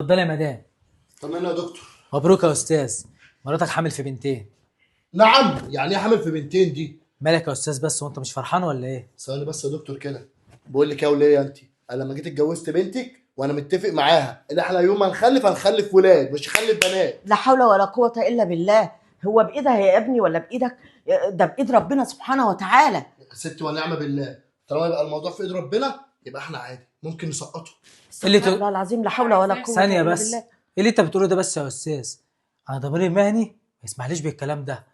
اتفضلي يا مدام. طمنا يا دكتور. مبروك يا استاذ، مراتك حامل في بنتين. نعم، يعني ايه حامل في بنتين دي؟ مالك يا استاذ بس، وانت مش فرحان ولا ايه؟ ثواني بس يا دكتور كده. بقول لك يا وليه انت، انا لما جيت اتجوزت بنتك وانا متفق معاها ان احنا يوم ما نخلف هنخلف ولاد مش هنخلف بنات. لا حول ولا قوة الا بالله. هو بايدها يا ابني ولا بايدك؟ ده بايد ربنا سبحانه وتعالى. ست ونعمه بالله، طالما يبقى الموضوع في ايد ربنا يبقى احنا عادي ممكن نسقطه. اللي سبحان الله العظيم، لا حول ولا قوة ثانية الا بس، بالله. ايه اللي انت بتقوله ده بس يا استاذ؟ انا ضميري المهني ما يسمحليش بالكلام ده،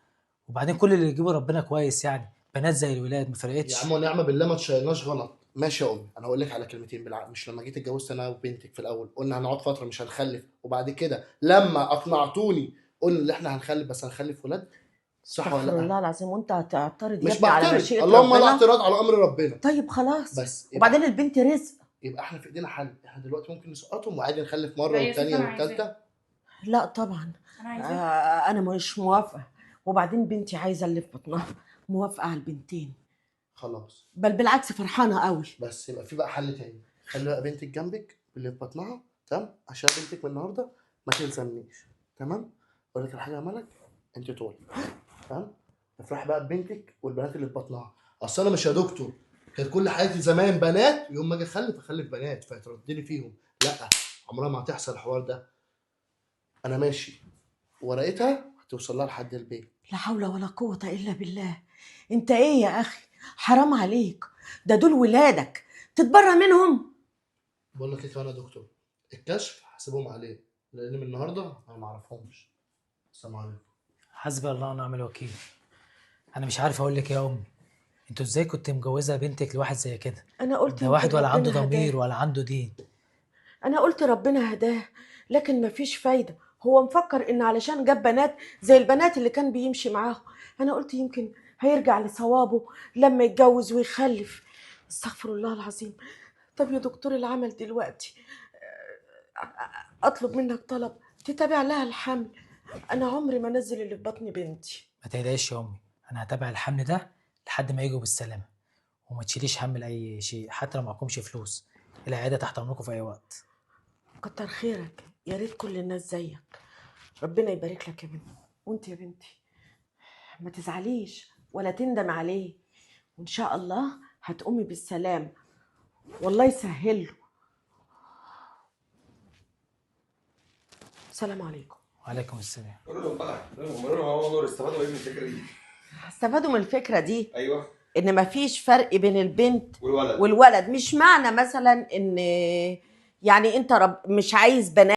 وبعدين كل اللي يجيبه ربنا كويس، يعني بنات زي الولاد ما فرقتش. يا عم ونعمه بالله ما تشيلناش غلط. ماشي يا امي، انا هقول لك على كلمتين بالعقل. مش لما جيت اتجوزت انا وبنتك في الاول قلنا هنقعد فترة مش هنخلف، وبعد كده لما اقنعتوني قلنا ان احنا هنخلف بس هنخلف ولاد، صح ولا استغفر لا؟ الله العظيم. وانت هتعترض يا مش ابني على بعترض، مشيئة اللهم لا ربنا؟ اعتراض على امر ربنا. طيب خلاص. بس وبعدين البنت رزق. يبقى احنا في ايدينا حل، احنا دلوقتي ممكن نسقطهم وعادي نخلف مرة لا يا ستي والثانية أنا عايزاه. والثالثة. لا طبعا. انا عايزاه. انا مش موافقة، وبعدين بنتي عايزه اللي في بطنها، موافقة على البنتين. خلاص، بل بالعكس فرحانة قوي. بس يبقى في بقى حل تاني، خلي بقى بنتك جنبك اللي في بطنها، تمام؟ عشان بنتك من النهارده ما تلزمنيش، تمام؟ اقول لك الحاجة يا ملك، انت طول، تمام؟ افرحي بقى ببنتك والبنات اللي في بطنها. اصل انا مش يا دكتور كانت كل حياتي زمان بنات، يوم ما اجي اخلف اخلف بنات فيتردلي فيهم، لا عمرها ما هتحصل الحوار ده. انا ماشي، ورقتها هتوصل لها لحد البيت. لا حول ولا قوة الا بالله. انت ايه يا اخي؟ حرام عليك، ده دول ولادك تتبرى منهم. بقول لك ايه كمان يا دكتور، الكشف هسيبهم عليه لان من النهارده انا ما اعرفهمش. السلام عليكم. حسبي الله ونعم الوكيل. انا مش عارف اقول لك يا امي، انتوا ازاي كنت مجوزه بنتك لواحد زي كده؟ انا قلت ده يمكن واحد ولا عنده ربنا ضمير هداه. ولا عنده دين. انا قلت ربنا هداه، لكن مفيش فايده. هو مفكر ان علشان جاب بنات زي البنات اللي كان بيمشي معاهم، انا قلت يمكن هيرجع لصوابه لما يتجوز ويخلف. استغفر الله العظيم. طب يا دكتور العمل دلوقتي، اطلب منك طلب، تتابع لها الحمل. انا عمري ما انزل اللي في بطن بنتي. ما تقلقيش يا امي، انا هتابع الحمل ده لحد ما يجوا بالسلامة، وما تشيليش هم لاي شيء حتى لو معكمش فلوس، العيادة تحت امركم في اي وقت. كتر خيرك، يا ريت كل الناس زيك. ربنا يبارك لك يا بنتي. وانت يا بنتي ما تزعليش ولا تندم عليه، وان شاء الله هتقومي بالسلام، والله يسهل له. السلام عليكم. وعليكم السلام. قولوا لهم بقى، قولوا لهم هو نور استفادوا ايه من الفكرة دي؟ استفادوا من الفكرة دي. ايوه، ان مفيش فرق بين البنت والولد. والولد. مش معنى مثلا ان يعني انت رب مش عايز بنات